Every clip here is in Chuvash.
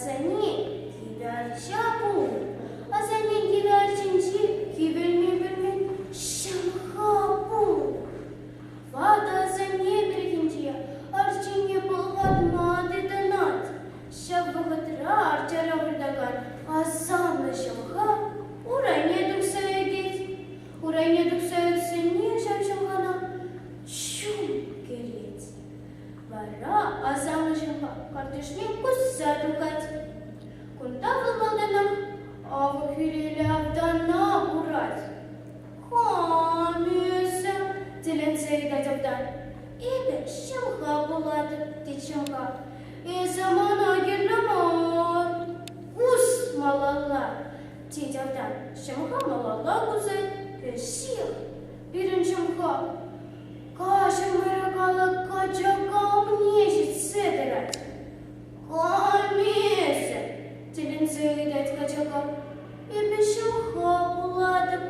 Асанне кивӗ арча пулнӑ. Асаннен кивӗ арчинче кивелме пӗлмен ҫӑмха пулнӑ. Ватӑ асанне пӗррехинче арчине пӑлхатма тытӑнать. Ҫав вӑхӑтра арчара выртакан асамлӑ ҫӑмха урайне тухса ӳкет. Урайне тухса ӳксенех ҫав ҫӑмхана чун кӗрет. Вара асамлӑ ҫӑмха картишне кусса тухать. Кунта вӑл малтанах авӑ хӳреллӗ автана курать. Кам эсӗ? тӗлӗнсе ыйтать автан. Эпӗ ҫӑмха пулатӑп, тет ҫӑмха. Эсӗ мана кирлӗ мар. Кус малалла, тет автан. Ҫӑмха малалла кусать, кӗҫех пирӗн ҫӑмха каҫӑр мӑйракаллӑ качака умне ҫитсе тӑрать. Кам эсӗ? тӗлӗнсе ыйтать качака. Эпӗ ҫӑмха пулатӑп,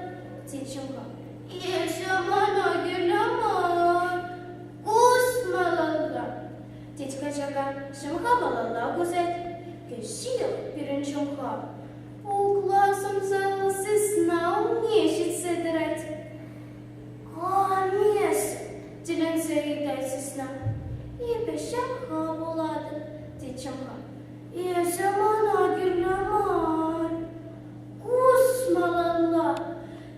тет ҫӑмха. Эсӗ мана кирлӗ мар. Кус малалла, тет качака. Ҫӑмха малалла кусать. Кӗҫех пирӗн ҫӑмха укла сӑмсаллӑ сысна умне ҫитсе тӑрать. Кам эсӗ? тӗлӗнсе ыйтать сысна. Эпӗ ҫӑмха пулатӑп, тет ҫӑмха. Эсӗ мана кирлӗ мар. Кус малалла,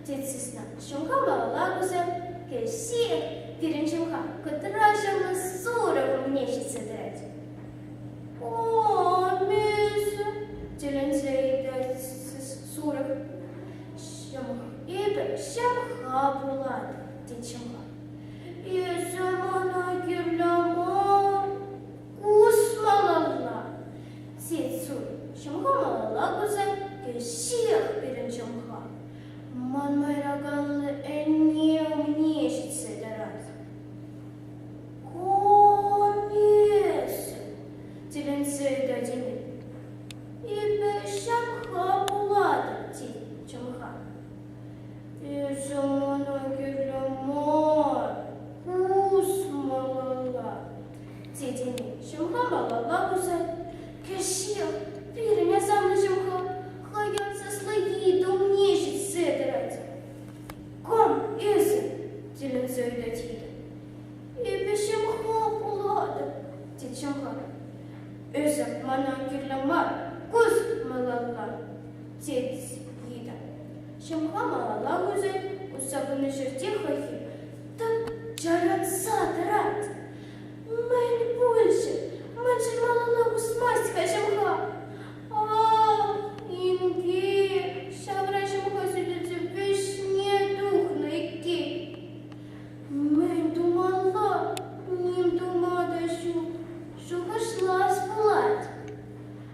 тет сысна. Ҫӑмха малалла кусать. Кӗҫех пирӗн ҫӑмха кӑтра ҫӑмлӑ сурӑх умне ҫитсе тӑрать. Кам эсӗ? тӗлӗнсе ыйтать сурӑх. Ҫӑмха. Эпӗ ҫӑмха пулатӑп, тет ҫӑмха. Эсӗ мана кирлӗ мар. Кус малалла, тет сурӑх. Ҫӑмха малалла кусать, кӗҫех пирӗн ҫӑмха. Ман мӑйракаллӑ ӗне умне ҫитсе тӑрать. Кам эсӗ? тӗлӗнсе ыйтать ӗне. Эпӗ ҫӑмха пулатӑп, тет ҫӑмха. Эсӗ мана кирлӗ мар, кус малалла, тет ӗне. Ҫӑмха малалла кусать. Кӗҫех пирӗн асамлӑ ҫӑмха хӑйӗн саслӑ йытӑ умне ҫитсе тӑрать. Кам эсӗ? тӗлӗнсе ыйтать йытӑ. Эпӗ ҫӑмха пулатӑп, тет ҫӑмха. Эсӗ мана кирлӗ мар, кус малалла, тет йытӑ. Ҫӑмха малалла кусать, кусса пынӑ ҫӗрте хӑйхи тӑп чарӑнса тӑрать. Мӗн пулчӗ? Мӗншӗн малалла кусмасть-ха ҫӑмха? Ах, инке, ҫавра ҫӑмха сӳтӗлсе вӗҫне тухнӑ иккен. Мӗн тумалла? Ним тума та ҫук. Шухӑшлас пулать.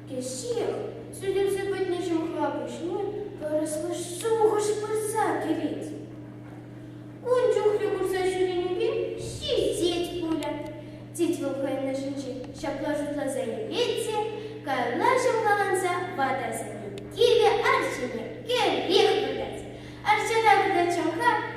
Кӗҫех сӳтӗлсе пӗтнӗ ҫӑмха пуҫне пӑрӑслӑ шухӑш пырса кӗрет. Ун чухлӗ курса ҫӳренипе ҫитет пулӗ, тет вӑл хӑйӗн ӑшӗнче. Ҫапла шутласа илет те каялла ҫӑмхаланса ватӑсене кивӗ арчине кӗрех выртать. Арчана выртать ҫӑмха.